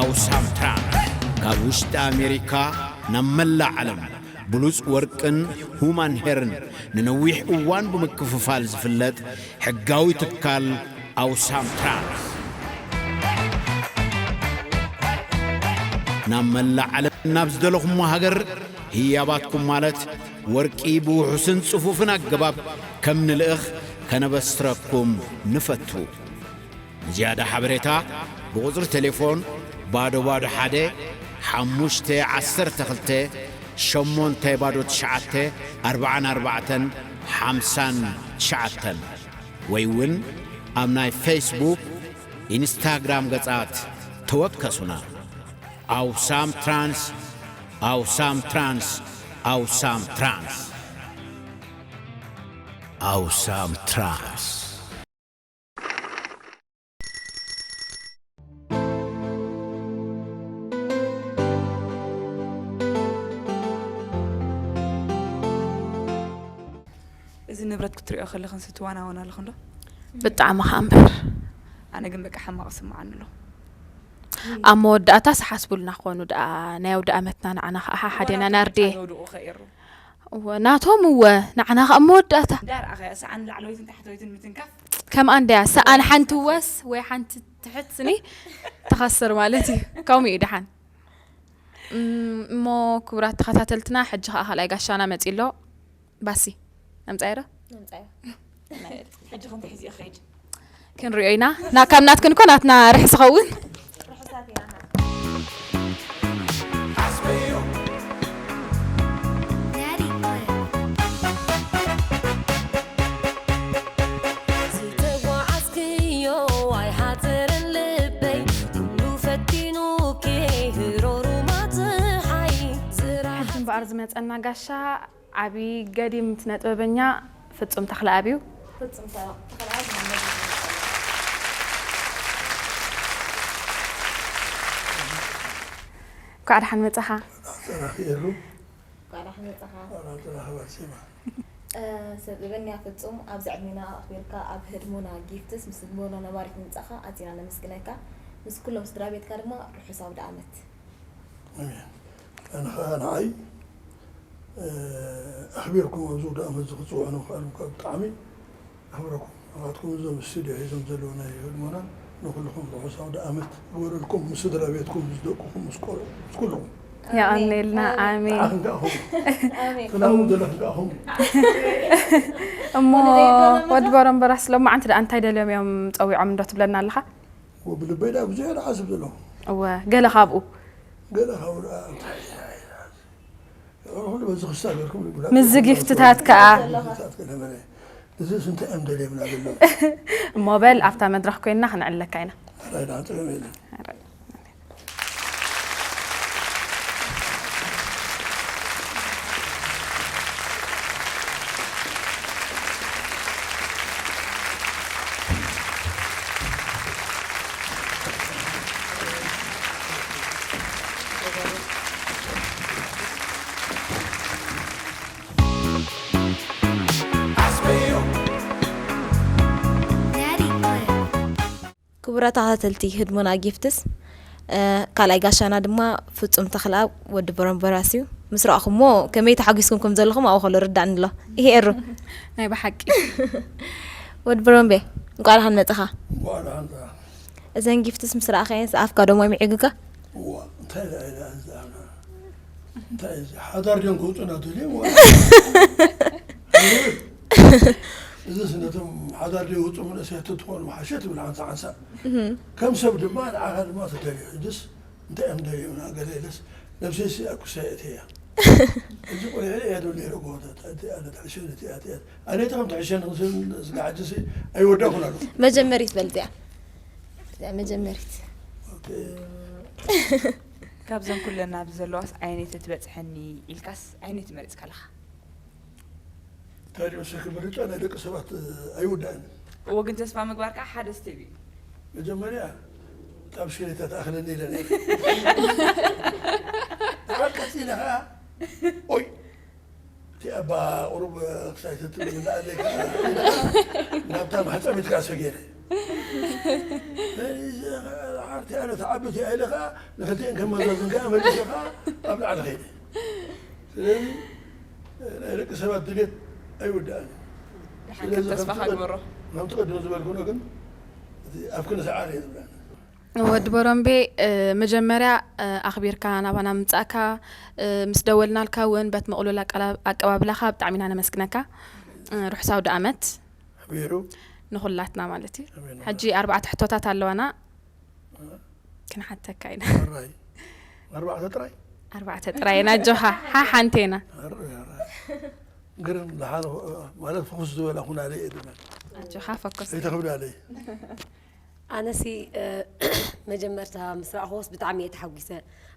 ኣውሳም ትራንስ ካብ ውሽጢ ኣሜሪካ ናብ መላእ ዓለም ብሉጽ ወርቅን ሁማን ሄርን ንነዊሕ እዋን ብምክፍፋል ዝፍለጥ ሕጋዊ ትካል ኣውሳም ትራንስ፣ ናብ መላእ ዓለም ናብ ዝደለኹሞ ሃገር ህያባትኩም ማለት ወርቂ ብውሑስን ጽፉፍን ኣገባብ ከም ንልእኽ ከነበስረኩም ንፈቱ። ንዝያዳ ሓበሬታ ብቁጽሪ ቴሌፎን ባዶ ባዶ ሓደ ሓሙሽተ ዓሰርተ ክልተ ሸሞንተ ባዶ ትሽዓተ ኣርባዓን ኣርባዕተን ሓምሳን ትሽዓተን ወይ እውን ኣብ ናይ ፌስቡክ፣ ኢንስታግራም ገጻት ተወከሱና። ኣውሳም ትራንስ፣ ኣውሳም ትራንስ፣ ኣውሳም ትራንስ፣ ኣውሳም ትራንስ። እዚ ንብረት ክትሪኦ ከለኽን ስትዋናወን ኣለኽን ዶ? ብጣዕሚ ከኣ እምበር። ኣነ ግን በቃ ሓማቕ ስምዓኒ ኣሎ። ኣብ መወዳእታስ ሓስቡልና ክኾኑ ደኣ ናይ ኣውደ ኣመትና ንዓና ከኣ ሓሓዴና ናርድየ። ወድቑ ከይሩ። እወ ናቶም እወ ንዓና ከኣ ኣብ መወዳእታ። እንዳ ረኣኸያ ሰዓን ላዕለወይትን ታሕተወይትን ምትንካፍ። ከምኣ እንደያ ሰኣን ሓንቲ ወስ ወይ ሓንቲ ትሕት ስኒ ትኸስር ማለት እዩ። ከምኡ እዩ ደሓን። እም፣ እሞ ክቡራት ተኸታተልትና ሕጂ ከኣ ካልኣይ ጋሻና መጺ ኣሎ። ባሲ ኣምጻዮ ዶ? ነምጻዮ። ሕጂ ከም ትሕዚ ይኸይድ። ክንሪኦ ኢና። ና ካብ ናትክን እኮ ናትና ርሕስ ኸውን። ዝተጓዓዝክዮ ኣይሓጽርን ልበይ ኩሉ ፈቲኑኪ ህሮሩ ማጽሓይ ዝራሕ ሕጂ እምበኣር ዝመጸና ጋሻ ዓቢ ገዲም ስነጥበበኛ ፍጹም ተኽለኣብ እዩ። ፍጹም ተኽለኣብ መሐመድ ይበሃል። እንኳዕ ደሓን መጻኻ። ተራኺሩ እንኳዕ ደሓን መጻኻ። ተራኺባ ሲማ ሰብእበንያ ፍጹም ኣብዚ ዕድሜና ኣኽቢርካ ኣብ ህድሞና ጊፍትስ ምስ ህድሞና ነባሪት ምምጻኻ ኣዚና ነመስግነካ። ምስ ኩሎም ስድራ ቤትካ ድማ ርሑስ ኣውደ ኣመት። ኣሜን። ኣነ ኸዓ ንዓይ ኣኽቢርኩም ኣብዚ ኣውደ ኣመት እዚ ክትጽውዑ ንምኽኣልኩም ካብ ብጣዕሚ ኣኽብረኩም። ንኻትኩም እዞም ስቱድዮ ሒዞም ዘለዉ ናይ ህድሞና ንኹልኹም ርሑስ ኣውደ ኣመት ይግበረልኩም ምስ ስድራ ቤትኩም ምስ ደቅኹም ምስ ቆልዑ ምስ ኩልኹም። የቐንየልና ኣሜን። ንዓኽን ከኣ ኹም ኣሜን። ክናውን ዘለኽን ከኣ ኹም። እሞ ወዲ በረምበራስ ሎማዓንቲ ደኣ እንታይ ደልዮም እዮም ጸዊዖም እንዶ ትብለና ኣለኻ? ወብልበይ ደኣ ብዙሕ ደሓስብ ዘለኹ እወ ገለ ካብኡ ገለ ካብኡ ደኣ እንታይ ኩሉ በዚ ክስታ ገርኩም ይብላ። ምስዚ ጊፍትታት ከኣ ጊፍትታት ከነበረ እዚስ እንታይ እዮም ደልዮምና ዘለዉ? እሞ በል ኣብታ መድረኽ ኮይንና ክንዕለካ ኢና። ኣራይ ደኣ ጥዑም የለን። ክቡራት ተኸታተልቲ ህድሞና ጊፍትስ ካልኣይ ጋሻና ድማ ፍጹም ተኽለኣብ ወዲ በረምበራስ እዩ። ምስ ረኣኹሞ ከመይ ተሓጒስኩም ከም ዘለኹም ኣብኡ ከሎ ርዳእኒ ኣሎ። ይሄ ኤሩ ናይ ብሓቂ ወዲ በረምቤ እንቋዕ ደሓን መጻኻ። እንቋዕ ደሓን ደኣ። እዘን ጊፍትስ ምስ ረኣኸየን ኣፍካ ዶ ማይ ምዒጉካ? እዋ እንታይ ደኣ ኢለ ኣዛና እንታይ እዚ ሓዳር ድዮም ክወፁና ደልዮም እዚ ነቶም ሓዳር ደይወፁ መንእሰያት ትኾኑ መሓሸ ትብል ሓንሳ ሓንሳ ከም ሰብ ድማ ንዓኻ ድማ ትደልዮ ሕጅስ እንታይ እዮም ደልዮምና ገለ ኢለስ ነብሰይሲ ኣኩሳይ እትያ እዚ ቆልዐ እያ ዶ ነይረ ጎቦታት ኣነ ትሕሸኒ እትያ እትያ ኣነ ተኸም ትሕሸኒ ክስል ስጋ ሕጅሲ ኣይወዳኩን ኣለኹ መጀመሪት በልዚያ እዚኣ መጀመሪት ካብዘን ኩለን ኣብዚ ዘለዋስ ዓይነይ ተትበፅሐኒ ኢልካስ ዓይነይ ትመርፅ ከለኻ? ታዲያ ሰኪ ምርጫ ናይ ደቂ ሰባት ኣይውዳእን። እዎ ግን ተስፋ ምግባር ከዓ ሓደ ስቴብ እዩ። መጀመርያ እታ ብሽክሌታ ትኣኽለኒ ኢለ ነይረ። ደሓር ቀፂለ ከዓ ኦይ እቲ ኣባ ቁሩብ ክሳይ ትትብል ኣለካ ናብታ ማሕፀቢት ከዓ ሰገረ። እቲኣ ነትዓቢ እቲኣ ኢለ ኸዓ ንክልቲኤን ከመዛዝን ከኣ መሊሰ ኸዓ ኣብ ላዕሊ ኸይደ። ስለዚ ናይ ደቂ ሰባት ድሌት ኣይውዳእን እዩ። ደሓን ከም ተስፋ ከምቲ ቅድ- ከግብሮ። ከምቲ ቅድም ዝበልኩ ግን እቲ ኣፍኪ ንሰዓር እየ ዝብለኒ። ወዲ ቦረምቤ፣ መጀመርያ ኣኽቢርካ ናባና ምምጻእካ፣ ምስ ደወልናልካ እውን በት ምቕሉል ኣቀባብላኻ ብጣዕሚ ኢና ነመስግነካ። ርሑስ ኣውደ ኣመት ኣሜሩ። ንኹላትና ማለት እዩ። ኣሜን። ሕጂ ኣርባዕተ ሕቶታት ኣለዋና። ክንሓተካ ኢና። ኣራይ ኣርባዕተ ጥራይ ኣርባዕተ ጥራይ ኢና። ኣጆኻ ሓሓንቲ ኢና። ግርም ዝሓለ ማለት ፍኹስ ዝበላ ኩናለ እየ ድማ ኣጆኻ ፈኮስ። ኣይተኽብዳለይ። ኣነሲ መጀመርታ ምስ ረኣኽዎስ ብጣዕሚ እየ ተሓጒሰ።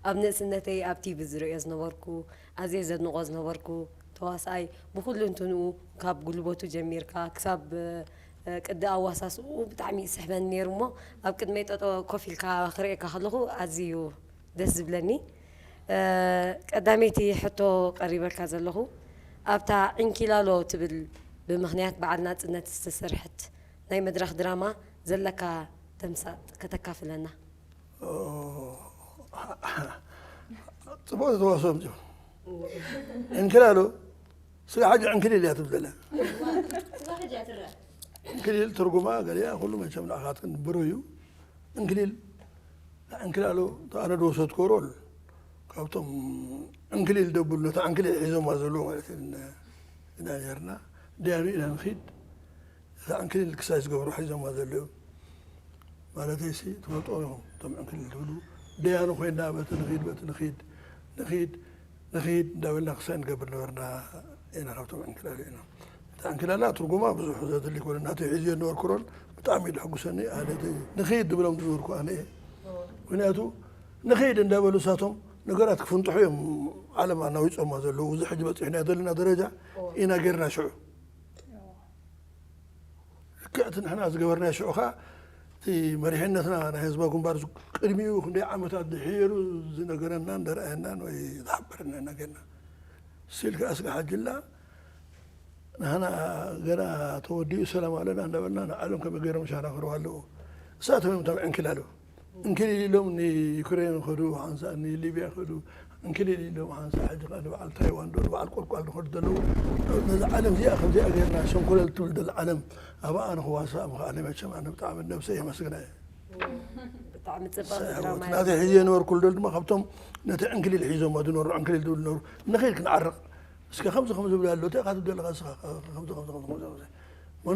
ኣብ ንእስነተይ ኣብ ቲቪ ዝርእዮ ዝነበርኩ፣ ኣዝየ ዘድንቖ ዝነበርኩ ተዋስኣይ፣ ብኹሉ እንትንኡ ካብ ጉልበቱ ጀሚርካ ክሳብ ቅዲ ኣዋሳስኡ ብጣዕሚ ይስሕበኒ ነይሩ። እሞ ኣብ ቅድመይ ጠጠ ኮፍ ኢልካ ክርእየካ ከለኹ ኣዝዩ ደስ ዝብለኒ። ቀዳመይቲ ሕቶ ቀሪበልካ ዘለኹ ኣብታ ዕንኪላሎ ትብል ብምኽንያት በዓል ናጽነት ዝተሰርሐት ናይ መድረኽ ድራማ ዘለካ ተምሳጥ ከተካፍለና። ፅቡቅ ዝተዋስኦ ምፅኡ እንክላሉ ስጋ ሓጂ ዕንክሊል እያ ትብል ዘላ። ዕንክሊል ትርጉማ ገሊኣ ኩሉ መቸም ንኣኻትክን ብሩህ እዩ። እንክሊል ዕንክላሉ ኣነ ዝወሰድኮ ሮል ካብቶም ዕንክሊል ደብሉ ነታ ዕንክሊል ሒዞማ ዘለዉ ማለት ኢና ነርና። ደያኑ ኢና ንኺድ እዛ ዕንክሊል ክሳይ ዝገብሩ ሒዞማ ዘለዉ ማለተይሲ ትፈልጥዎም ኢኹም እቶም ዕንክሊል ትብሉ ደያኑ ኮይና በቲ ንኺድ በቲ ንኺድ ንኺድ ንኺድ እንዳበልና ክሳይ ንገብር ነበርና ኢና ካብቶም ዕንክላሉ ኢና። እታ ዕንክላላ ትርጉማ ብዙሕ ዘድሊ ይኮነ ናተይ ሒዝዮ ዝነበርኩ ሮል ብጣዕሚ እዩ ዘሐጉሰኒ ኣነ እቲ ንኺድ ዝብሎም ዝነበርኩ ኣነ እየ። ምክንያቱ ንኺድ እንዳበሉ እሳቶም ነገራት ክፍንጥሑ እዮም ዓለም ኣናዊፆማ ዘለዉ እዚ ሕጂ በፂሕናዮ ዘለና ደረጃ ኢና ጌርና ሽዑ ልክዕ እቲ ንሕና ዝገበርናዮ ሽዑ ከዓ እቲ መሪሕነትና ናይ ህዝባዊ ግንባር ቅድሚኡ ክንደይ ዓመታት ድሒሩ ዝነገረናን ዘርኣየናን ወይ ዝሓበረና ኢና ጌርና ስቲል ከዓ ስጋብ ሕጂ ላ ንሕና ገና ተወዲኡ ሰላም ኣለና እንዳበልና ንዓለም ከመይ ገይሮም ሻራኽርዋ ኣለዉ እሳቶም እዮም እቶም ዕንኪላሉ እንክሊል ኢሎም ንዩክሬን ይኸዱ ሓንሳእ ንሊብያ ይኸዱ እንክሊል ኢሎም ሓንሳእ ሕጂ ከዓ ንበዓል ታይዋን ዶ ንበዓል ቆልቋል ዝኸዱ ዘለዉ ነዚ ዓለም እዚኣ ከምዚኣ ገይርና ሸንኮለል ትብል ዘላ ዓለም ኣብኣ ንኽዋሳእ ምኽኣለ መቸም ኣነ ብጣዕሚ ነብሰይ የመስግና እየ ብጣዕሚ ፅብቕቲ ድራማ እያ። ናተይ ሒዘ የነበርኩሉ ደል ድማ ካብቶም ነቲ ዕንክሊል ሒዞሞ ዝነበሩ ዕንክሊል ዝብል ዝነበሩ ንኸይድ ክንዓርቕ እስከ ከምዚ ከም ዝብል ኣሎ እንታይ ኢኻ ትብል ዘለኻ እስኻ ከምዚ ከምዚ ከምዚ ከምዚ ከምዚ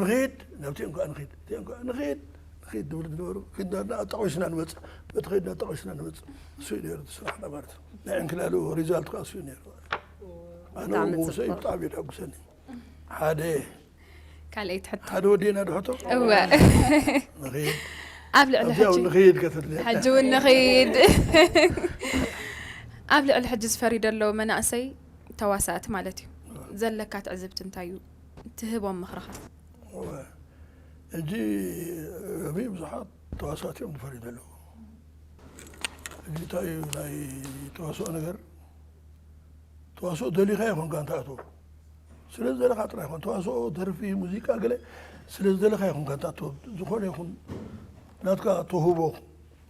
ንኸይድ ናብቲ እንኳ ንኸይድ እቲ እንኳ ንኸይድ ንኸይድ ዝብሉ ዝነበሩ ኪድና ጠቒስና ንመጽእ በቲ ኸይድና ጠቒስና ንመጽእ እሱ እዩ ነይሩ እቲ ስራሕና ማለት እዩ ናይ ዕንክላሉ ሪዛልት ከዓ እሱ እዩ ነይሩ ኣነ ብጣዕሚ ውሰይ ጽቡቕ። ብጣዕሚ እዩ ዘሐጉሰኒ ሓደ ካልኣይቲ ሕቶ ሓደ ወዲና ድሕቶ እወ ንኸይድ ኣብ ልዕሊ ኣብዚኣ ሕጂ ንኸይድ ከተትልያ ሕጂ እውን ንኸይድ ኣብ ልዕሊ ሕጂ ዝፈሪ ዘሎ መናእሰይ ተዋሳእቲ ማለት እዩ ዘለካ ትዕዝብቲ እንታይ እዩ ትህቦም ምኽርኻ እወ። ሕጂ ሎሚ ብዙሓት ተዋሳእቲ እዮም ዝፈርዩ ዘለዉ ሕጂ እንታይ እዩ ናይ ተዋስኦ ነገር ተዋስኦ ደሊኻ ይኮንካ እንተኣትዎ ስለ ዝደለኻ ጥራይ ይኮን ተዋስኦ ደርፊ ሙዚቃ ገለ ስለ ዝደለኻ ይኮንካ እንተኣትዎ ዝኾነ ይኹን ናትካ ተውህቦ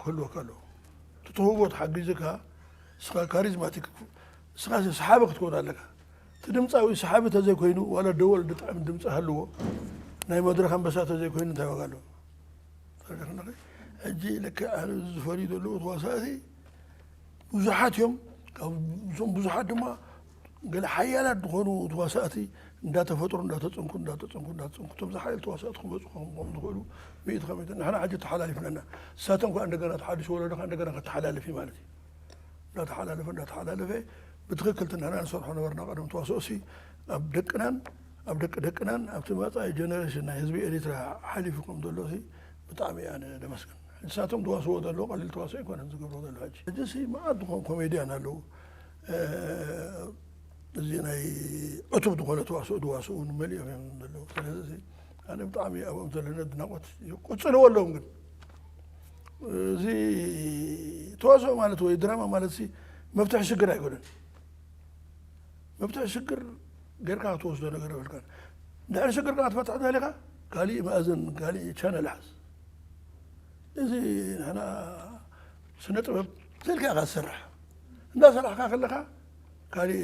ክህልወካ ኣለዎ እቲ ተውህቦ ተሓጊዝካ እስኻ ካሪዝማቲክ እስኻ ሰሓቢ ክትከውን ኣለካ እቲ ድምፃዊ ሰሓቢ ተዘይኮይኑ ዋላ ደወል ድጥዕም ድምፂ ሃልዎ ናይ መድረክ ኣንበሳ ተዘይኮይኑ እንታይ ዋጋ ኣለዎ ተረዳእክኒ ሕጂ ልክዕ ኣነ ዝፈርዩ ዘለዉ ተዋሳእቲ ብዙሓት እዮም ካብዞም ብዙሓት ድማ ገለ ሓያላት ዝኾኑ ተዋሳእቲ እንዳተፈጥሩ እንዳተፀንኩ እንዳተፀንኩ እንዳተፀንኩ እቶም ዝሓየሉ ተዋሳእቲ ክመፁ ከም ዝኽእሉ ሚእቲ ከሚተ ንሕና ሕጂ ተሓላሊፍናና እሳቶም ከዓ እንደገና ተሓዲሽ ወለዶ ከዓ እንደገና ከተሓላልፍ እዩ ማለት እዩ እንዳተሓላለፈ እንዳተሓላለፈ ብትኽክል እቲ ንሕና ንሰርሖ ነበርና ቀደም ተዋስኦ ሲ ኣብ ደቅናን ኣብ ደቂ ደቅናን ኣብቲ መፃኢ ጀነሬሽን ናይ ህዝቢ ኤሪትራ ሓሊፉ ከም ዘሎ ሲ ብጣዕሚ ኣነ ደመስግን ንሳቶም ተዋስዎ ዘለዉ ቀሊል ተዋስኦ ኣይኮነን ዝገብሮ ዘሎ ሕጂ ሕጂ ሲ መዓት ዝኾኑ ኮሜድያን ኣለዉ እዚ ናይ ዕቱብ ዝኾነ ተዋስኦ ዝዋስኡ ንመሊኦም እዮም ዘለዉ ስለዚ ኣነ ብጣዕሚ ኣብኦም ዘለኒ ኣድናቆት እዩ ቅፅልዎ ኣለዎም ግን እዚ ተዋስኦ ማለት ወይ ድራማ ማለት ሲ መፍትሒ ሽግር ኣይኮነን መፍትሒ ሽግር ጌርካ ክትወስዶ ነገር የብልካን ድሕሪ ሽግር ከዓ ትፈትሕ ተሊካ ካሊእ መኣዝን ካሊእ ቻነል ሓዝ እዚ ንሕና ስነ ጥበብ ዘልካ ኢኻ ትሰርሕ። እንዳሰራሕካ ከለኻ ካሊእ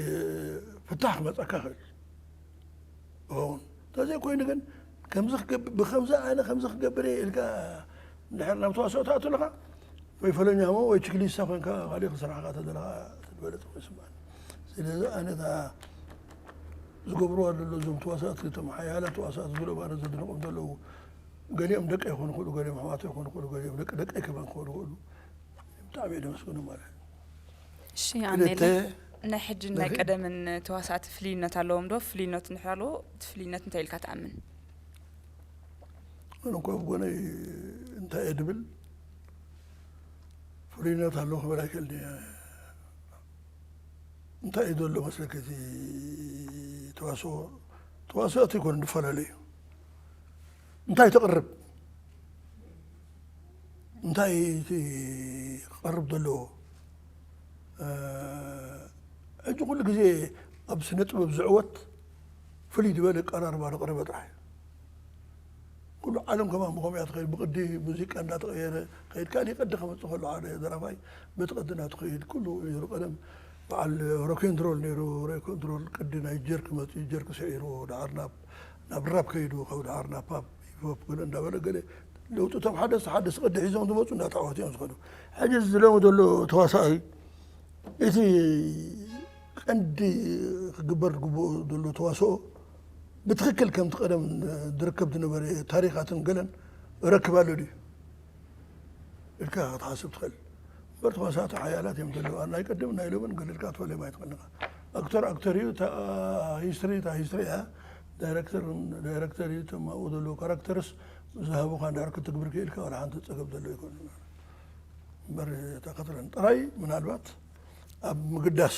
ፍታሕ ክመፀካ ይኽእል ይኸውን። እንተዘይኮይኑ ግን ከምዚ ክገብር፣ ብከምዚ ኣነ ከምዚ ክገብር እየ ኢልካ እንድሕር ናብ ተዋስኦ ትኣቱ ኣለኻ፣ ወይ ፈለኛሞ ወይ ችክሊስታ ኮይንካ ካሊእ ክስራሕካ ተደለኻ ትበለጥ ይስማዓኒ። ስለዚ ኣነ እታ ዝገብርዋ ዘሎ እዞም ተዋሳእቲ፣ እቶም ሓያላት ተዋሳእቲ ዝብሎም ኣነ ዘድንቖም ዘለዉ፣ ገሊኦም ደቀይ ክኾኑ ይኽእሉ፣ ገሊኦም ኣሕዋተይ ክኾኑ ይኽእሉ፣ ገሊኦም ደቂ ደቀይ ከማን ክኾኑ ይኽእሉ። ብጣዕሚ እየ ደመስግኖም ማለት እዩ። እሺ ክልተ ኣሜለ፣ ናይ ሕጅን ናይ ኦኬ። ቀደምን ተዋሳእቲ ፍልይነት ኣለዎም ዶ? ፍልይነት እንድሕር ኣለዎ፣ እቲ ፍልይነት እንታይ ኢልካ ትኣምን? ኣነ እኮ ኣብ ጎነይ እንታይ እየ ድብል ፍሉይነት ኣለዎ ክብል ኣይክእልን እየ። እንታይ እዩ ዘሎ መስለኪ እቲ ተዋስኦ? ተዋስኦ እቲ ይኮን እንፈላለዩ እንታይ ተቕርብ እንታይ እቲ ክቐርብ ዘለዎ? ሕጂ ኩሉ ግዜ ኣብ ስነ ጥበብ ዝዕወት ፍልይ ዝበለ ኣቀራርባ ዘቕረበ ጥራሕ እዩ። ኩሉ ዓለም ከማን ብኸምኡ እያ ትኸይድ። ብቕዲ ሙዚቃ እንዳተቐየረ ከይድ። ካሊእ ቅዲ ከመፅእ ከሎ ሓደ ደራፋይ በቲ ቅዲ ናቱ ከይድ። ኩሉ ነይሩ ቀደም በዓል ሮኬንድሮል ነይሩ። ሮኬንድሮል ቅዲ ናይ ጀርክ መፅኡ ጀርክ ስዒሩ ደሓር ናብ ናብ ራፕ ከይዱ ካብ ደሓር ናብ ፓፕ ሂፕሆፕ ገለ እንዳበለ ገለ ለውጥቶም ሓደስ ሓደስ ቅዲ ሒዞም ዝመፁ እንዳተዓወቱ እዮም ዝኸዱ። ሕጂ ዝለሙ ዘሎ ተዋሳኣይ እቲ ቀንዲ ክግበር ዝግብኦ ዘሎ ተዋስኦ ብትኽክል ከምቲ ቀደም ዝርከብ ዝነበረ ታሪኻትን ገለን ረክብ ኣሎ ድዩ ኢልካ ክትሓስብ ትኽእል። እምበር ተዋሳእቲ ሓያላት እዮም ዘለዉ። ናይ ቀደም ናይ ሎምን ገለ ኢልካ ትፈልዮም ኣይትኽእልን ኢኻ። ኣክተር ኣክተር እዩ፣ እታ ሂስትሪ እታ ሂስትሪ እያ። ዳይረክተር ዳይረክተር እዩ። እቶም ኣብኡ ዘለዉ ካራክተርስ ዝሃቡኻ እንድሕር ክትግብር ክኢልካ ዋላ ሓንቲ ጸገም ዘሎ ኣይኮነን። እምበር እታ ከተረን ጥራይ ምናልባት ኣብ ምግዳስ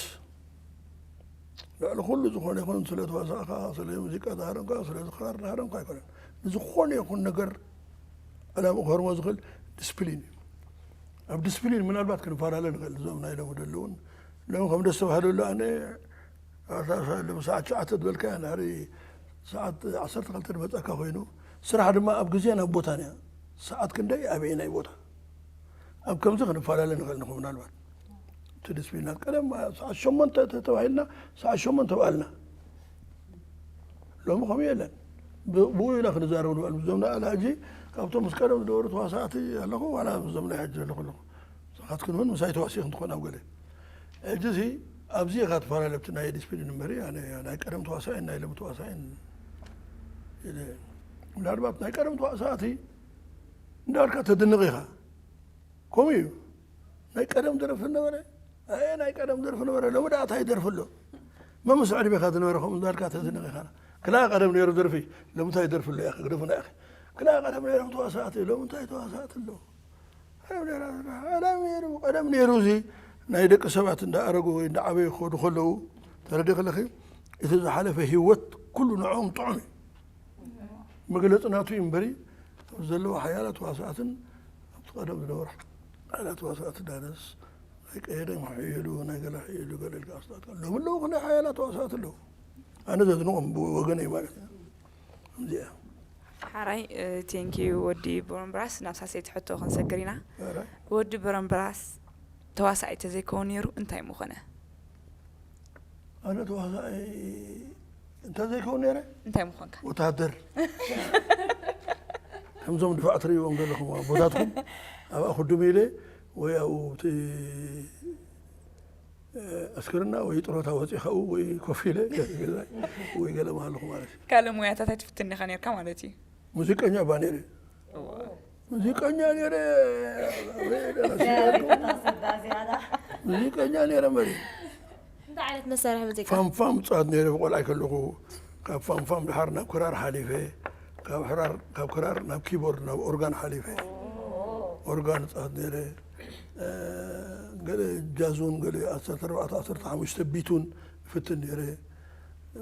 ልዕሊ ኩሉ ዝኾነ ይኹን ስለ ተዋሳእካ፣ ስለ ሙዚቃ ዝሃረምካ፣ ስለ ዝኽራር ዝሃረምካ ኣይኮነን። ንዝኾነ ይኹን ነገር ዕላምኡ ከርሞ ዝኽእል ዲስፕሊን እዩ። ኣብ ዲስፕሊን ምናልባት ክንፈላለ ንኽእል። እዞም ናይ ሎሚ ዘለውን ሎሚ ከም ደስ ተባህለሉ ኣነ ሎም ሰዓት ትሽዓተ ዝበልካያ ናሪ ሰዓት ዓሰርተ ክልተ ዝመፀካ ኮይኑ ስራሕ ድማ ኣብ ግዜን ኣብ ቦታን እያ። ሰዓት ክንደይ ኣበየናይ ቦታ ኣብ ከምዚ ክንፈላለ ንኽእል ንኹ ምናልባት እቲ ዲስፕሊናት ቀደም ሰዓት ሸሞንተ ተባሂልና ሰዓት ሸሞንተ በኣልና ሎሚ ከምኡ የለን። ብ- ብኡ ኢና ክንዛረብ ንበል ምስዞም ንኣላ ሕጂ ካብቶም ምስ ቀደም ዝነበሩ ተዋሳእቲ ኣለኹ ዋላ ምስዞም ናይ ሕጂ ዘለኹ ኣለኹ። ንስኻትክን እውን ምሳይ ተዋሲእክን ትኾን ኣብ ገለ ሕጂ እዚ ኣብዚ ኢኻ ትፈላለ ብቲ ናይ ዲስፕሊን እምበሪ ኣነ ናይ ቀደም ተዋሳእን ናይ ሎሚ ተዋሳእን ኢለ ምናልባት ናይ ቀደም ተዋሳእቲ እንዳበልካ ተድንቕ ኢኻ። ከምኡ እዩ። ናይ ቀደም ደርፊ ነበረ። ኣየ ናይ ቀደም ደርፊ ነበረ። ሎሚ ደኣ እንታይ ደርፊ ኣሎ? መምስ ዕድሜኻ ዝነበረ ከምኡ እንዳልካ ተዝንቕ ኢኻ። ክላ ቀደም ነይሩ ደርፊ፣ ሎሚ እንታይ ደርፊ ኣሎ? ያኺ ግደፉና ያኺ። ክላ ቀደም ነይሮም ተዋሳእቲ፣ ሎሚ እንታይ ተዋሳእቲ ኣለዉ? ቀደም ነይሩ፣ ቀደም ነይሩ፣ ቀደም ነይሩ እዚ ናይ ደቂ ሰባት እንዳኣረጉ ወይ እንዳዓበዩ ክኸዱ ከለዉ ተረዲእኺ ኣለኺ። እቲ ዝሓለፈ ህይወት ኩሉ ንዕኦም ጥዑም እዩ። መግለፂ ናቱ እዩ እምበሪ ኣብዚ ዘለዉ ሓያላት ተዋሳእትን ኣብቲ ቀደም ዝነበሩ ሓያላት ተዋሳእቲ ዳነስ ናይ ቀየደ ሕየሉ ናይ ገለ ሕየሉ ገለ ኢልካ ኣስታጥካ ሎሚ ኣለዉ ክንደይ ሓያላት ተዋሳእቲ ኣለዉ። ኣነ ዘድንቖም ብወገነይ ማለት እዩ። ከምዚኣ ሓራይ ቴንኪዩ ወዲ ቦረምብራስ። ናብ ሳሰይቲ ሕቶ ክንሰግር ኢና። ኧረ ወዲ ቦረምብራስ ተዋሳኣይ ተዘይከውን ነይሩ እንታይ ምኾነ? ኣነ ተዋሳኣይ እንተዘይከውን ነይረ እንታይ ምኾንካ? ወታደር ከምዞም ድፋዕ ትርእይዎም ዘለኹም ኣቦታትኩም ኣብኣ ክዱም ኢለ ወይ ኣብኡ እቲ ኣስክርና ወይ ጥሮታ ወፂእ ካብኡ ወይ ኮፍ ኢለ ገዛይ ወይ ገለ ማለኹ ማለት እዩ። ካልእ ሞያታት ኣይትፍትን ኢኻ ነርካ ማለት እዩ። ሙዚቀኛ እባ ነይረ። ሙዚቀኛ ነይረ። ሙዚቀኛ ነይረ መሪ እንታይ ዓይነት መሳርሒ ሙዚቃ? ፋምፋም ፃት ነይረ ብቆልዓይ ከለኹ ካብ ፋምፋም ድሓር ናብ ክራር ሓሊፈ ካብ ሕራር ካብ ክራር ናብ ኪቦርድ ናብ ኦርጋን ሓሊፈ ኦርጋን ፃት ነይረ። ገለ ጃዙን ገለ ዓሰርተ ኣርባዕተ ዓሰርተ ሓሙሽተ ቢቱን ይፍትን ነይረ።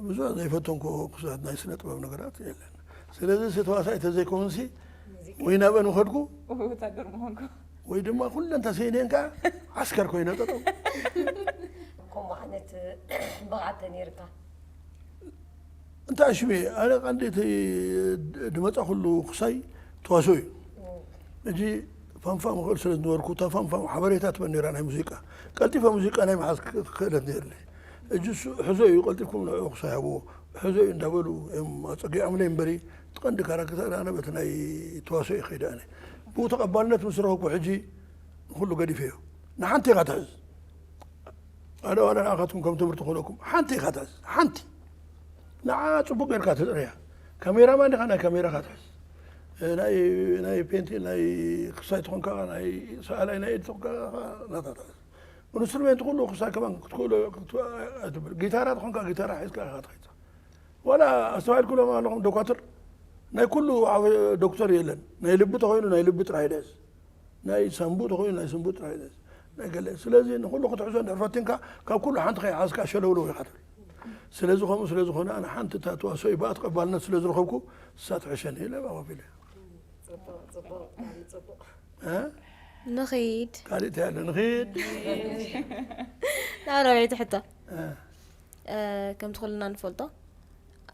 ብዙሕ ዘይፈተንኩ ክሳት ናይ ስነ ጥበብ ነገራት የለን። ስለዚ ተዋሳኢ ተዘይከውንሲ ወይ ናብአን ምኸድኩ ወታደር ምኾንኩ። ወይ ድማ ኩለን ተሰይነን ከዓ ዓስከር ኮይነ ጠጠው ከምኡ ዓይነት ብቕዓት ተነይርካ እንታይ ሽሜ ኣነ ቀንዲ እቲ ድመፃ ኩሉ ክሳይ ተዋስኦ እዩ። ሕጂ ፋንፋም ክእል ስለ ዝነበርኩ፣ እታ ፋንፋም ሓበሬታ ትበኒ ነይራ ናይ ሙዚቃ። ቀልጢፈ ሙዚቃ ናይ ምሓዝ ክ-፣ ክእለት ነይርኒ። ሕጂ እሱ ሕዞ እዩ፣ ቀልጢፍኩም ንዕኡ ክሳይ ሃብዎ፣ ሕዞ እዩ እንዳበሉ እዮም ኣጸጊዖምለይ እምበሪ፣ እቲ ቀንዲ ካራክተር ኣነ በቲ ናይ ተዋስኦ ይኸይድ ኣነ። ብኡ ተቐባልነት ምስ ረኸብኩ ሕጂ ንኹሉ ገዲፈዮ። ንሓንቲ ኢኻ ትሕዝ። ኣነ ዋላ ንዓኻትኩም ከም ትምህርቲ ክኾነኩም፣ ሓንቲ ኢኻ ትሕዝ፣ ሓንቲ። ንዓ ጽቡቕ ጌርካ ትጽርያ። ካሜራማን ዲኻ፣ ናይ ካሜራኻ ትሕዝ። እ፣ ናይ፣ ናይ ፔንቲል፣ ናይ ክሳይ ትኾንካ፣ ናይ ሰኣላይ፣ ናይ ኢድ ትኾንካ፣ ናታ ትሕዝ። ኢንስትሩሜንት ኩሉ ክሳይ ከማን ክትክእሎ፣ ክትክእሎ ኣይትብል። ጊታራ ትኾንካ፣ ጊታራ ሒዝካ ኢኻ ትኸይድ። ዋላ ኣስተውዒልኩሎም ኣለኹም ዶኳትር? ናይ ኩሉ ዓበ-፣ ዶክተር የለን። ናይ ልቢ ተኾይኑ ናይ ልቢ ጥራይ ደስ። ናይ ሳንቡእ ተኾይኑ ናይ ሳንቡእ ጥራይ ደስ። ናይ ገለ። ስለዚ ንኹሉ ክትሕዞ እንድሕር ፈቲንካ፣ ካብ ኩሉ ሓንቲ ከይሓዝካ ሸለውለው ኢኻ ትብል። ስለዚ ከምኡ ስለ ዝኾነ ኣነ ሓንቲ እታ ተዋስኦ ብኣ ተቐባልነት ስለ ዝረኸብኩ፣ እሳ ትሕሸኒ ኢለ ብኣ ከፊለ። ጽቡቕ፣ ጽቡቕ፣ ብጣዕሚ ጽቡቕ። እ? ንኺድ ካልእ እንታይ ኣሎ? ንኺድ። ናብ ረብዒቲ ሕቶ። እ። እ፣ ከምቲ ኩልና ንፈልጦ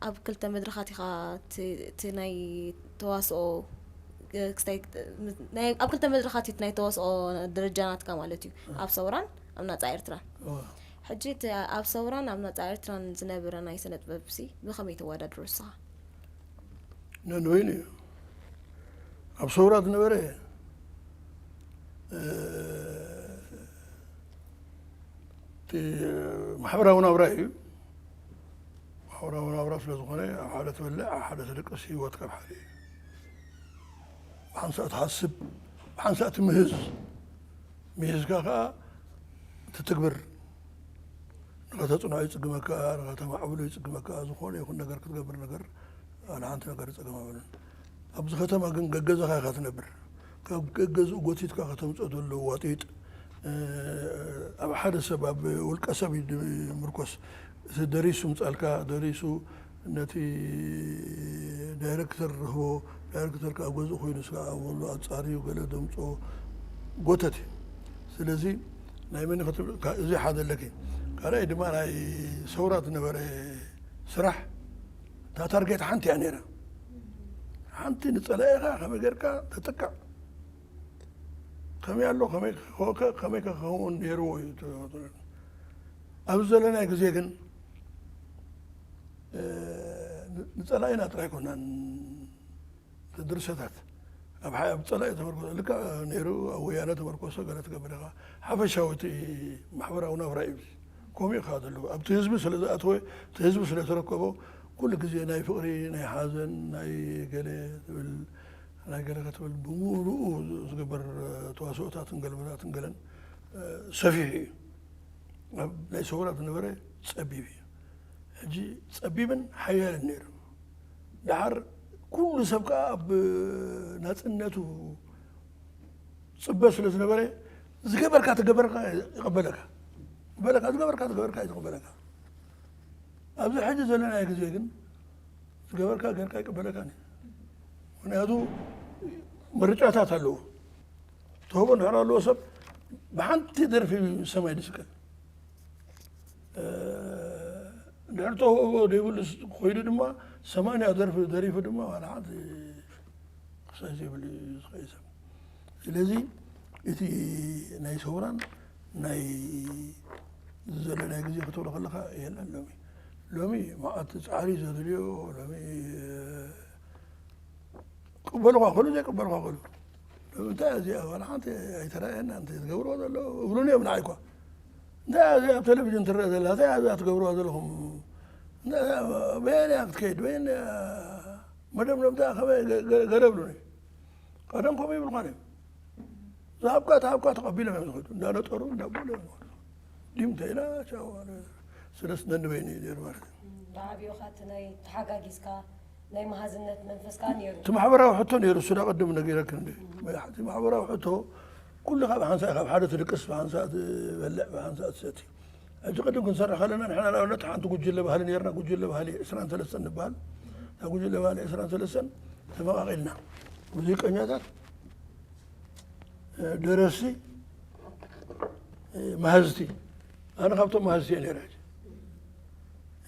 ኣብ ክልተ መድረኻት ኢኻ እቲ፣ እቲ ናይ ተዋስኦ፣ እ፣ ክስታይ፣ ናይ፣ ኣብ ክልተ መድረኻት እዩ እቲ ናይ ተዋስኦ ደረጃ ናትካ ማለት እዩ። ኣብ ሰውራን ኣብ ናጻ ኤርትራን። እወ። ሕጂ እቲ ኣብ ሰውራን ኣብ ናጻ ኤርትራን ዝነበረ ናይ ስነ ጥበብሲ ብኸመይ ተወዳድሮ ንስኻ? ነንበይኑ እዩ። ኣብ ሰውራ ዝነበረ፣ እ፣ እቲ ማሕበራዊ ናብራ እዩ። ማሕበራዊ ናብራ ስለ ዝኾነ፣ ኣብ ሓደ ትበልዕ፣ ኣብ ሓደ ትድቅስ፣ ህይወት ካብ ሓደ እዩ። ብሓንሳእ ትሓስብ፣ ብሓንሳእ ትምህዝ። ምሂዝካ ከኣ ትትግብር። ንኸተጽንዖ ይጽግመካ፣ ንኸተማዕብሎ ይጽግመካ፣ ዝኾነ ይኹን ነገር ክትገብር ነገር፣ ዋላ ሓንቲ ነገር ጸገም ኣይብሉን። ኣብዚ ከተማ ግን ገገዛኻ ኢኻ ትነብር። ካብ ገገዝኡ ጎቲትካ ከተምጽኦ ዘሎ ዋጢጥ፣ እ፣ ኣብ ሓደ ሰብ፣ ኣብ ውልቀ ሰብ እዩ ዝምርኮስ። እቲ ደሪሱ ምጻልካ፣ ደሪሱ ነቲ ዳይረክተር ርህቦ፣ ዳይረክተር ከኣ ገዝኡ ኮይኑ ስጋ ኣበሉ ኣጻርዩ ገለ ደምጾ ጎተት እዩ። ስለዚ ናይ መን ክትብል፣ ካ-፣ እዚ ሓደ ኣለኪ። ካልኣይ ድማ ናይ ሰውራ ዝነበረ ስራሕ፣ እታ ታርጌት ሓንቲ እያ ነይራ። ሓንቲ ንጸላኢኻ ከመይ ጌርካ ተጥቅዕ፣ ከመይ ኣሎ፣ ከመይ ከ-፣ ከመይ ከኸውን ነይርዎ እዩ። ኣብዚ ዘለናይ ግዜ ግን፣ እ፣ ን-፣ ንጸላኢና ጥራይ ኣይኮናን፣ እቲ ድርሰታት ኣብ ሓ-፣ ኣብ ጸላኢ ተመርኮሰ፣ ልክዕ ነይሩ፣ ኣብ ወያነ ተመርኮሰ ገለ ትገብር ኢኻ። ሓፈሻዊ እቲ ማሕበራዊ ናብራ እዩ። ከምኡ ኢኻ ዘለዎ። ኣብቲ ህዝቢ ስለ ዝኣተወ፣ እቲ ህዝቢ ስለ ተረከቦ፣ ኩሉ ግዜ ናይ ፍቕሪ፣ ናይ ሓዘን፣ ናይ ገለ ትብል፣ ናይ ገለ ክትብል ብምሉኡ ዝግበር ተዋስኦታትን ገልመታትን ገለን፣ እ፣ ሰፊሕ እዩ። ኣብ ናይ ሰውራ ዝነበረ ጸቢብ እዩ። ሕጂ ጸቢብን ሓያልን ነይሩ። ደሓር ኩሉ ሰብ ከኣ ኣብ ናጽነቱ ጽበ ስለ ዝነበረ፣ ዝገበርካ ተገበርካ ይቐበለካ። ይበለካ፣ ዝገበርካ ተገበርካ እዩ ዝቕበለካ። ኣብዚ ሕጂ ዘለናዮ ግዜ ግን ዝገበርካ ጌርካ ይቀበለካን እዩ። ምኽንያቱ ምርጫታት ኣለዎ። ትህቦ እንድሕር ኣለዎ ሰብ ብሓንቲ ደርፊ ሰማይ ድስቀል። እ፣ እንድሕር ተውህቦ ዘይብሉ ስ-፣ ኮይኑ ድማ ሰማንያ ደርፊ ደሪፉ ድማ ዋላ ሓንቲ ክሳይ ዘይብሉ እዩ ዝኸይድ ሰብ። ስለዚ እቲ ናይ ሰውራን ናይ ዘለናይ ግዜ ክትብሎ ከለኻ የለን። ሎሚ፣ ሎሚ መዓት ጻዕሪ ዘድልዮ፣ ሎሚ፣ እ፣ ቅበልኳ ከሉ ዘይቅበልኳ ከሉ። ሎሚ እንታይ እዚኣ ዋላ ሓንቲ ኣይተራእየና፣ እንታይ ዝገብርዎ ዘለዉ እብሉኒ እዮም ንዓይ እኳ። እንታይ እዚኣ ኣብ ቴሌቪዥን ትረአ ዘላ፣ እንታይ እዚኣ ትገብርዋ ዘለኹም? እንታይ እዚኣ በየን እያ ክትከይድ? በየን እያ? መደምደምታ ከመይ ገ-፣ ገ-፣ ገለ እብሉኒ። ቀደም ከምኡ ይብልኳን እዮም። ዝሃብካ ትሃብካ ተቐቢሎም እዮም ዝኸዱ። እንዳነጠሩ እንዳበሉ እዮም ዝኸዱ። ዲም እንተ ኢላ ቻው ኣለ። ስለስ ነንበይኑ እዩ ነይሩ ማለት እዩ። ብዓብዩ ኸዓ እቲ ናይ ተሓጋጊዝካ ናይ መሃዝነት መንፈስ ከዓ ነይሩ። እቲ ማሕበራዊ ሕቶ ነይሩ፣ እሱ ዳ ቅድም ነጊረክ እንደ። እቲ ማሕበራዊ ሕቶ ኩሉ ካብ ሓንሳእ፣ ካብ ሓደ ትድቅስ፣ ብሓንሳእ ትበልዕ፣ ብሓንሳእ ትሰቲ። ሕጂ ቅድም ክንሰርሕ ከለና ንሕና ንኣብነት ሓንቲ ጉጅለ ባህሊ ነይርና፣ ጉጅለ ባህሊ ዕስራን ሰለስተን ንበሃል። እታ ጉጅለ ባህሊ ዕስራን ሰለስተን ተመቓቒልና። ሙዚቀኛታት፣ ደረስቲ፣ መሃዝቲ። ኣነ ካብቶም መሃዝቲ እየ ነይረ። ሕጂ፣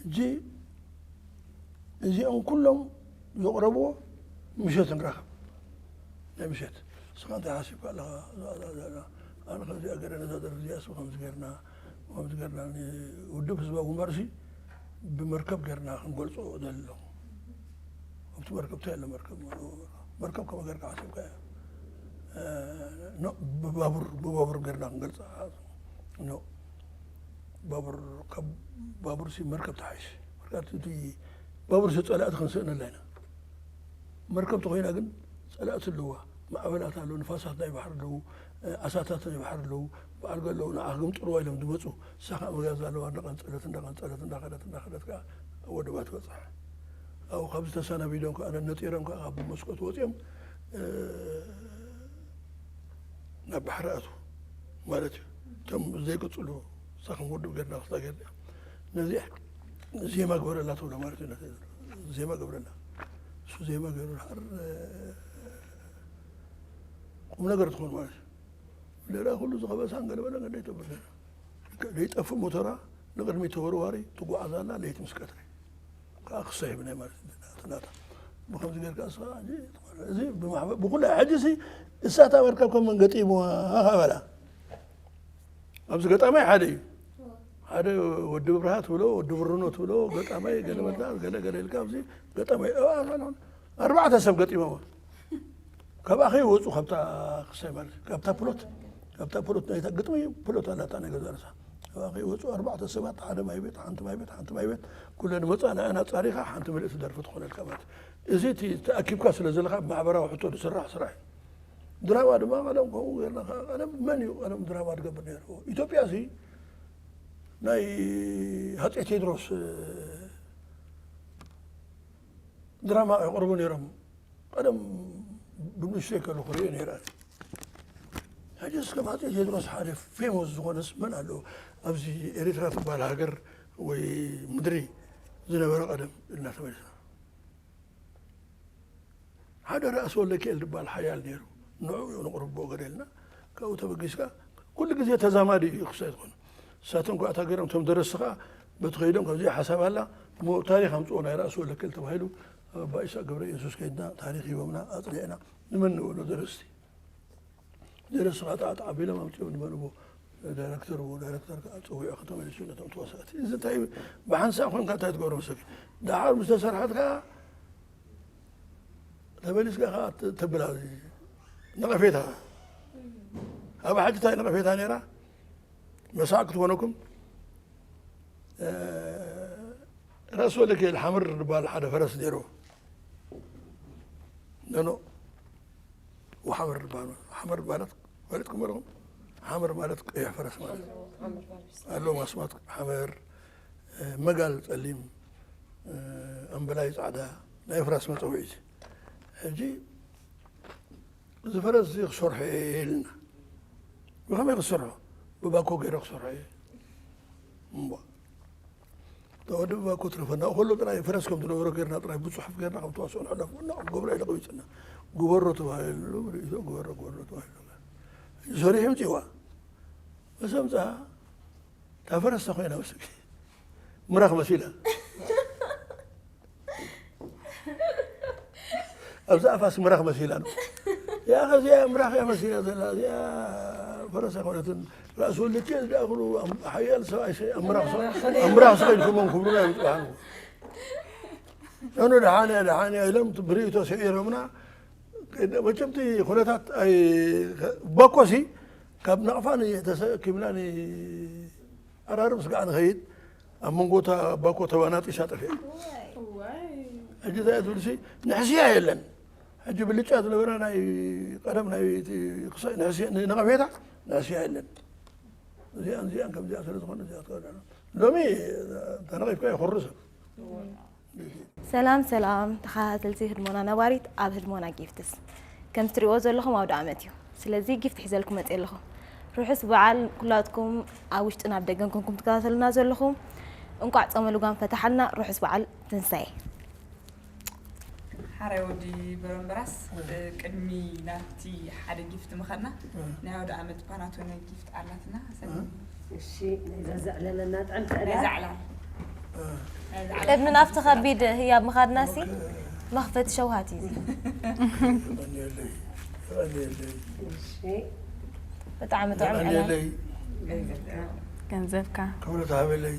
ሕጂ እዚኦም ኩሎም ዘቕረብዎ ምሸት ንረኽብ። ናይ ምሸት። ንስኻ እንታይ ሓሲብካ ኣለኻ? እዛ፣ እዛ፣ እዛ፣ እዛ። ኣነ ከምዚኣ ገይረ ነዛ ደርፊ እዚኣ፣ እሱ ከምዚ ገይርና፣ ከምዚ ገይርና፣ ንውድብ ህዝባዊ ግንባርሲ ብመርከብ ገይርና ክንገልጾ ደሊ ኣለኹ። ኣብቲ መርከብ እንታይ ኣሎ? መርከብ፣ መርከብ ከመይ ገይርካ ሓሲብካ እያ? እ፣ ኖ፣ ብባቡር፣ ብባቡር ገይርና ክንገልጻ። ኖ፣ ባቡር፣ ካብ ባቡርሲ መርከብ ትሓይሽ። ምኽንያቱ እቲ ባቡርሲ ጸላእቲ ክንስእነላ ኢና። መርከብ ተኾይና ግን ጸላእቲ ኣለዋ። ማዕበላት ኣለዉ፣ ንፋሳት ናይ ባሕሪ ኣለዉ፣ ኣሳታት ናይ ባሕሪ ኣለዉ። በዓል ገለዉ ንዓ ክግምጥልዋ ኢሎም ዝመጹ። እሳ ከዓ መጋዝ ኣለዋ፣ እንዳቐንጸለት፣ እንዳቐንጸለት፣ እንዳኸደት፣ እንዳኸደት ከዓ ኣብ ወደባ ትበጽሕ። ኣብኡ ካብ ዝተሰናቢዶም ከዓ ነጢሮም ከዓ ካብ መስኮት ወጺኦም፣ እ፣ ናብ ባሕሪ ኣትዉ ማለት እዩ። እቶም ዘይቅጽሉ እሳ ከም ውድብ ገርና ክስታ ገርና ነዚ ዜማ ግበረላ ትብሎ ማለት እዩ። ነቲ ዜማ ግበረላ። እሱ ዜማ ገይሩ ድሓር፣ እ፣ ቁም ነገር ትኾን ማለት እዩ። ሌላ ኩሉ ዝኸበሳን ገለ በለ ገለ ይጠብር ነይሩ። ዘይጠፍእ ሞተራ ንቕድሚት ተወርዋሪ ትጓዓዝ ኣላ ለይቲ ምስ ቀትሪ። ከዓ ክሳ ይብናይ ማለት እዩ። ናታ፣ ናታ። ብኸምዚ ጌርካ እሳ ሕጂ ትኾነ። እዚ ብማሕበ-፣ ብኹሉ ሕጂ ሲ እሳታ መርከብ ከም መን ገጢምዋ በላ። ኣብዚ ገጣማይ ሓደ እዩ። ሓደ ወዲ ብርሃ ትብሎ፣ ወዲ ብርኖ ትብሎ፣ ገጣማይ ገለ በላ፣ ገለ ገለ ኢልካ ኣብዚ ገጣማይ፣ እ፣ ኣርባዕተ ሰብ ገጢሞማ። ካብኣ ከይወጹ ካብታ ክሳይ ማለት እዩ። ካብታ ፕሎት፣ ካብታ ፕሎት ናይታ ግጥሚ ፕሎት ኣላታ ናይ ገዛ ርእሳ። ካብኣ ከይወጹ ኣርባዕተ ሰባት፣ ሓደ ማይ ቤት፣ ሓንቲ ማይ ቤት፣ ሓንቲ ማይ ቤት፣ ኩለን መጻ ንኣና ጻሪኻ ሓንቲ ምልእቲ ደርፊ ትኾነልካ ማለት እዩ። እዚ እቲ ተኣኪብካ ስለ ዘለኻ ብማሕበራዊ ሕቶ ዝስራሕ ስራሕ እዩ። ድራማ ድማ ቀደም ከምኡ ጌርና ከ-፣ ቀደም መን እዩ ቀደም ድራማ ዝገብር ነይሩ? ኢትዮጵያ እዚ ናይ ሃጼ ቴድሮስ፣ እ፣ ድራማ የቕርቡ ነይሮም። ቀደም ብንእሽተይ ከለኹ ርእየ ነይረ። ሕጂ እስከ ሃጼ ቴድሮስ ሓደ ፌሞስ ዝኾነስ መን ኣሎ? ኣብዚ ኤርትራ ትበሃል ሃገር ወይ ምድሪ ዝነበረ ቀደም ኢልና ተመሊስና። ሓደ ራእሲ ወልደኪኤል ዝበሃል ሓያል ነይሩ። ንዕኡ እዩ ንቕርቦ ገለ ኢልና፣ ካብኡ ተበጊስካ፣ ኩሉ ግዜ ተዛማዲ እዩ ክሳይ ዝኾነ። ንሳቶም ከኣ እንታይ ገይሮም፣ እቶም ደረስቲ ከኣ በቲ ከይዶም ከምዚ ሓሳብ ኣላ፣ እሞ ታሪኽ ኣምጽኦ ናይ ራእሲ ወልደኪኤል ተባሂሉ፣ ኣብ ኣባ ኢሳቅ ገብረ ኢየሱስ ከይድና፣ ታሪኽ ሂቦምና፣ ኣጽኒዕና፣ ንመን ንበሎ ደረስቲ? ደረስቲ ከኣ ጣዕ ጣዕ ኣቢሎም ኣምጺኦም ንመን እሞ ዳይረክተር እሞ ዳይረክተር ከኣ ጸዊዑ ከተመሊሱ ነቶም ተዋሳእቲ። እዚ እንታይ እዩ? ብሓንሳእ ኮንካ እንታይ ትገብሮ መሰለኪ? ደሓር ምስ ተሰርሐት ከኣ ተመሊስካ ከኣ ተ-፣ ተብላ ነቐፌታ። ኣብ ሓቂ እንታይ ነቐፌታ ነይራ? መሳዕ ክትኮነኩም፣ እ፣ ራእሲ ወልደኪኤል ሓመር ዝበሃል ሓደ ፈረስ ነይርዎ። ነኖ ወሓመር ዝበሃል፣ ሓመር ማለት ፈሊጥኩም ኣለኹም? ሓመር ማለት ቀይሕ ፈረስ ማለት እዩ። ኣለዎም ኣስማት ሓመር፣ እ፣ መጋል ጸሊም፣ እ፣ ኣምበላይ ጻዕዳ፣ ናይ ፍራስ መጸውዒ እዩ። ሕጂ እዚ ፈረስ እዚ ክሰርሖ እየ ኢልና። ብኸመይ ክሰርሖ? ብባኮ ገይረ ክሰርሖ እየ። እምቧ። እታ ወዲ ብባኮ ትረፈና። ከሎ ጥራይ ፈረስ ከም ዝነበሮ ገይርና ጥራይ ብጽሑፍ ገይርና ከም ተዋስኦ ንሕለፎ እና ክገብሮ ኢለ ቀቢጽና። ግበሮ ተባሂሉ ርእይቶ ግበሮ፣ ግበሮ ተባሂሉ። ሰሪሑ ምጽዋ። ምስ ኣምጽኣ እታ ፈረስ ኮይና መስል ምራኽ መሲላ። ኣብዛ ኣፋስ ምራኽ መሲላ ነው። ያ ኸዚኣ ምራኽ እያ መሲላ ዘላ፣ እዚኣ ፈረስ ኣይኮነትን። ራእሲ ወልደኪኤል ዝኣኽሉ ኣም-፣ ሓያል ሰብኣይ ሰ-፣ ኣብ ምራኽ ሰ-፣ ኣብ ምራኽ ሰኺድኩሞም ክብሉና እዮም ጽባሕ ንግሆ። ኣነ ደሓን እያ፣ ደሓን እያ ኢሎም ብርእይቶ ስዒሮምና። መቸም እቲ ኩነታት ኣይ-፣ ባኮሲ ካብ ናቕፋ ንተሰኪምና ን-፣ ኣራርብ ስጋዕ ንኸይድ ኣብ መንጎ እታ ባኮ ተባናጢሳ ጠፊኣ። እዋይ። ሕጂ እንታይ እያ ትብልሲ? ንሕስያ የለን። ሕጂ ብልጫ ዝነበረ ናይ ቀደም ናይ እቲ ክሳይ ንሕስያ፣ ነቐፌታ ንሕስያ የለን። እዚኣን፣ እዚኣን ከምዚኣ ስለ ዝኾነ እዚኣ ትወዳና። ሎሚ ተነቒፍካ ይኹሪ ሰብ። ሰላም ሰላም ተኸታተልቲ ህድሞና ነባሪት ኣብ ህድሞና ጊፍትስ። ከም ትሪእዎ ዘለኹም ኣውደ ዓመት እዩ። ስለዚ ጊፍት ሒዘልኩም መፅየ ኣለኹ። ርሑስ በዓል ኩላትኩም ኣብ ውሽጥን ኣብ ደገን ኮንኩም ትከታተሉና ዘለኹም። እንቋዕ ጾመ ልጓም ፈታሓልና። ርሑስ በዓል ትንሳኤ። ሓራይ ወዲ በረምበራስ፣ እ። ቅድሚ ናብቲ ሓደ ጊፍት ምኻድና፣ እ። ናይ ኣውደ ዓመት ፓናቶነ ጊፍት ኣላትና። ሰኒ። እ። እሺ፣ ናይዛ ዘዕለለና ጥዕምቲ ናይ ዕላል። ዘዕላል። እ። ናይ ዘዕላል ቅድሚ ናብቲ ሓንቲ ከቢድ ህያብ ምኻድናሲ፣ ኦኬ። መኽፈቲ ሸውሃት እዩ። የቐንየለይ። የቐንየለይ። ብጣዕሚ ጥዑም ዕላል። የቐንየለይ። ገንዘብካ ክብረት ሃበለይ።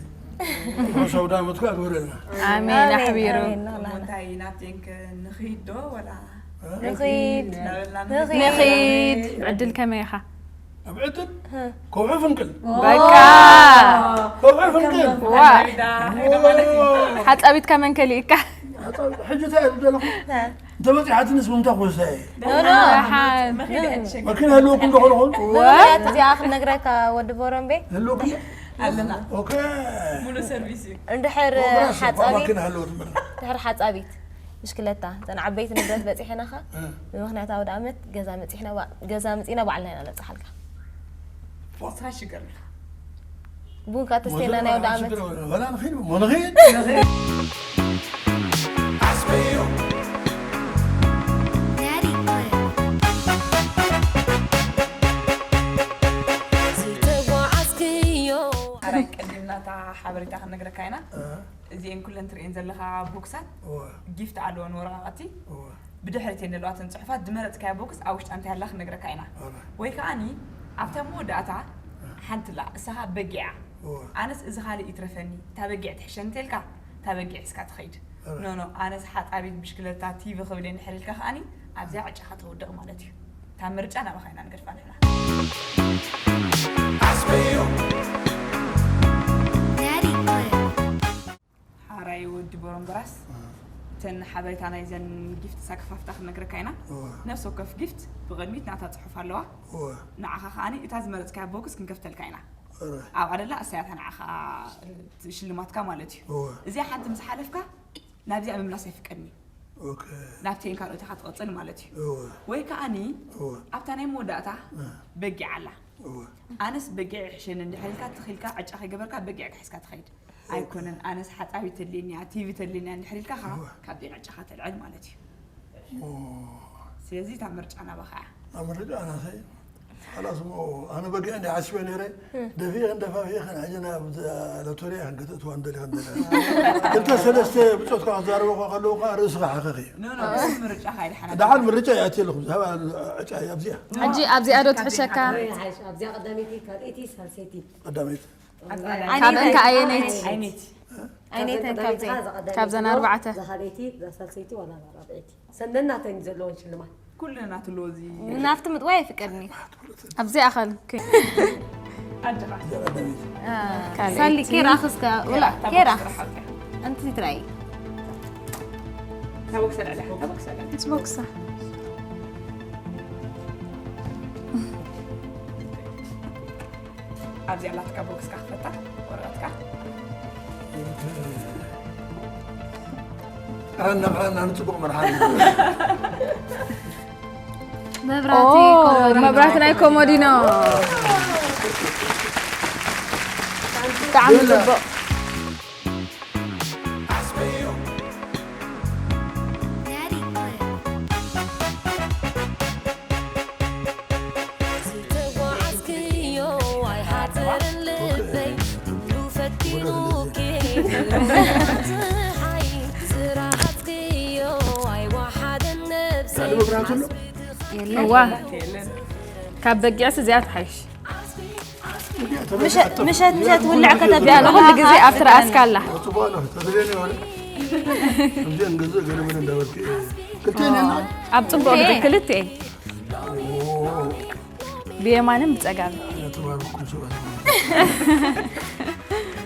ርሑስ ኣውደ ዓመት ከኣ ግበረልና። ኣሜን። ኣሕቢሩ። ኣሜን፣ ንኽላና። እንታይ ናብ ቴንክ ንኽይድ ዶ ወላ ንኺድ እናበልና ንኺድ። ንኺድ። ዕድል ከመይ ኢኻ? ኣብ ዕድል ከውሒ ፍንቅል። በቃ ከውሒ ፍንቅል። ዋ ሓጻቢትካ መን ከሊእካ? ሕጂ እንታይ እየ ዘለኹ? እንተበፂሓትንስ ብምንታይ ክወስዳ እየ? ኖኖ ደሓን መኪና ህልወኩም ዶ ኾንኹም? ምኽንያት እዚኣ ክንነግረካ ወዲ ቦረምቤ ህልወኩም? ኣለና ኦኬ። ሙሉእ ሰርቪስ እዩ። እንድሕር ወግራ ሰብ ሓጻቢ መኪና ህልወት ምርና። ድሕሪ ሓጻቢት ብሽክለታ እተን ዓበይቲ ንብረት በፂሕናኻ ብምኽንያት ኣውደ ዓመት ገዛ መፂሕና ባ- ገዛ መፂና ባዕልና ኢና ነብፅሓልካ። ስራ ሽገር ኢኻ። ቡን ካተስተና ናይ ኣውደ ዓመት ወላ ንኺድ ሞ ንኺድ። ሓራይ ቀዲምና እታ ሓበሬታ ክንነግረካ ኢና። እዚኤን ኩለን ትርእየን ዘለኻ ቦክሳት ጊፍት ኣለወን ወረቓቕቲ። ብድሕሪት ዘለዋ እተን ፅሑፋት ዝመረፅካያ ቦክስ ኣብ ውሽጣ እንታይ ኣላ ክንነግረካ ኢና። ወይ ከዓኒ ኣብታ መወዳእታ ሓንቲ ኣላ እሳኻ በጊዓ። ኣነስ እዚ ካልእ ይትረፈኒ እታ በጊዕ ትሕሸኒ ተልካ እታ በጊዕ እስካ ትኸይድ። ኖ ኖ ኣነስ ሓፃቢት ብሽክለታ ቲቪ ክብል እየ እንድሕር ኢልካ ከዓኒ ኣብዚኣ ዕጫኻ ተውድቕ ማለት እዩ። እታ ምርጫ ናባኻ ኢና ንገድፋ ንሕና። ሓራይ ወዲ ቦሮምበራስ እተን ሓበሬታ ናይዘን ጊፍት ሳክፋፍታ ክንነግረካ ኢና። ነፍሲ ወከፍ ጊፍት ብቕድሚት ናታ ጽሑፍ ኣለዋ። ንዓኻ ከዓኒ እታ ዝመረጽካያ ቦክስ ክንከፍተልካ ኢና። ኣብኣ ደላ እሳያታ ንዓኻ ሽልማትካ ማለት እዩ። እዚኣ ሓንቲ ምስ ሓለፍካ ናብዚኣ ምምላስ ኣይፍቀድን እዩ። ናብተን ካልኦት ኢኻ ትቕጽል ማለት እዩ። ወይ ከዓኒ ኣብታ ናይ መወዳእታ በጊዕ ኣላ። ኣነስ በጊዕ ይሕሸኒ እንድሕር ኢልካ ትኺልካ ዕጫ ከይገበርካ በጊዕ ክሕዝካ ትኸይድ። ኣይኮነን ኣነስ ሓፃቢት ተድልየኒ እያ ቲቪ ተድልየኒ እያ እንድሕር ኢልካ ከዓ ካብዚአን ዕጫኻ ተልዕል ማለት እዩ። ስለዚ እታ ምርጫ ናባኻ እያ። ኣብ ምርጫ ናተይ ሓላስ እሞ ኣነ በጊዕ እንዲ ሓሲበ ነይረ ደፊእኽን ደፋፊእኽን ሕጂ ናብ ሎቶሪ ኢኽን ከተእትዋ እንደሊኽን ደለ ክልተ ሰለስተ ብፆትካ ክዛረበ ከለዉ ከዓ ርእስኻ ሓኸኽ እዩ። ምርጫ ካይድሓና ደሓን ምርጫ ይኣትየ ኣለኹ ዝሃብ ዕጫ ኣብዚኣ ሕጂ ኣብዚኣ ዶ ትሕሸካ? ኣብዚኣ ቀዳመይቲ ካልኣይቲ ሳልሰይቲ ቀዳመይቲ ካብን ከኣየነይቲ ዓይነይቲ ዓይነይተን ካብዘን ካብዘን ኣርባዕተ ዝኻልኣይቲ ዛሳልሰይቲ ዋላ ራብዐይቲ ሰነናተን ዘለዎን ሽልማት ኩልና ትልዎ እዚ ናብቲ ምጥዋይ ኣይፍቀድኒ ኣብዚኣ ኸል ኣድኻ ሳሊ ኬራኽስከ ውላ ኬራኽስ ኣንቲ ትራይ ታቦክሰ ልዕሊ ታቦክሰ ልዕሊ ቦክሳ ኣብዚኣ ላትካ ቦክስካ ክፈታ ወረቐትካ ቅረና ቅረና ንፅቡቅ መርሓ መብራቲ መብራት ናይ ኮሞዲኖ ብጣዕሚ ፅቡቅ መብራቱ ኣሎ እዋ ካብ በጊዕስ እዚኣ ትሓይሽ ምሸት ምሸት ውልዕ ከተብያ እዚኣ ንኩሉ ግዜ ኣብቲ ረኣስካ ኣላ ጽቡቅ ኣሎ ተደለኒ ወለ እዚአን ገንዘብ ገለመለ እንዳበልክ ክልተን ኢና ኣብ ፅቡቅ ግዜ ክልተ ብየማንን ብፀጋም ተባረኩም ሰባት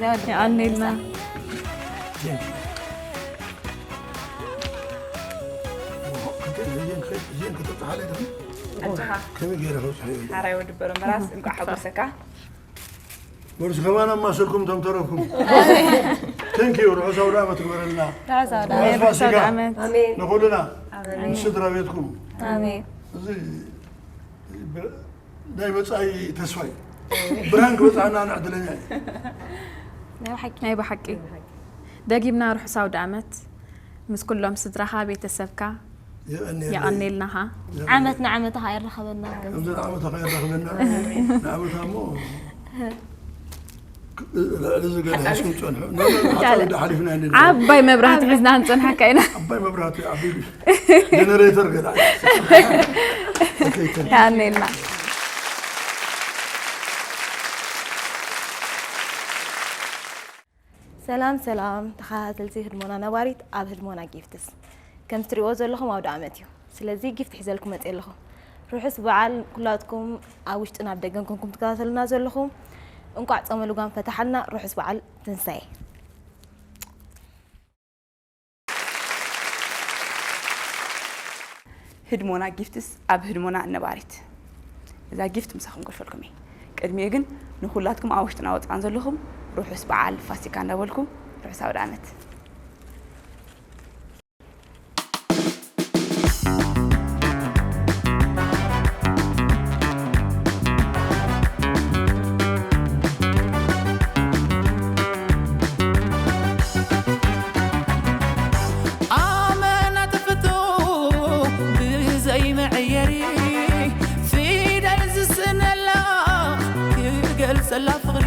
የቀኔልና እዚአን ከተብፅሓለይ ኣጆኻ ከመይ ገይረ ከብፅሐ ሓራይ ወዲ በረምበራስ እንኳዕ ሓጎሰካ በርስ ከማን ኣማሰልኩም እቶም ተረፍኩም ቴንኪዩ ርሑስ ኣውደ ዓመት ግበረልና ርሑስ ኣውደ ዓመት ንኩልና ምስ ስድራ ቤትኩም ኣሜን እዚ ናይ መጻኢ ተስፋ እዩ ብርሃን ክበጽሓና ንዕድለኛ እዩ ናይ ብሓቂ ደጊምና ርሑስ ኣውደ ዓመት ምስ ኩሎም ስድራኻ ቤተሰብካ የቐኔልናኻ ዓመት ንዓመት ኸዓ የራኸበና ከምዚ ንዓመት ኸዓ የራኸበና ንዓመት እሞ ልዕሊ እዚ ገለ ሒዝኩም ጸንሑ። ሓሊፍና ኢና። ዓባይ መብራህቲ ሒዝና ክንጸንሓካ ኢና። ዓባይ መብራህቲ ኣቢሉ ጀነሬተር ገለ ያኔና ሰላም ሰላም ተኸታተልቲ ህድሞና ነባሪት ኣብ ህድሞና ጊፍትስ ከም ትሪእዎ ዘለኹም ኣውደ ዓመት እዩ። ስለዚ ጊፍት ሒዘልኩም መፅእ ኣለኹ። ርሑስ በዓል ኩላትኩም ኣብ ውሽጥን ኣብ ደገን ኮንኩም ትከታተሉና ዘለኹም። እንቋዕ ጾመ ልጓም ፈታሓልና። ርሑስ በዓል ትንሳኤ። ህድሞና ጊፍትስ ኣብ ህድሞና ነባሪት እዛ ጊፍት ምሳኹም ከልፈልኩም እየ። ቅድሚኡ ግን ንኹላትኩም ኣብ ውሽጥን ኣብ ወፃን ዘለኹም ርሑስ በዓል ፋሲካ እንዳበልኩም ርሑስ ኣውደ ዓመት። ኣመና ተፈቶ ብዘይ መዐየሪ ፊደል ዝስነላ ክገልጸላ ፍቕሪ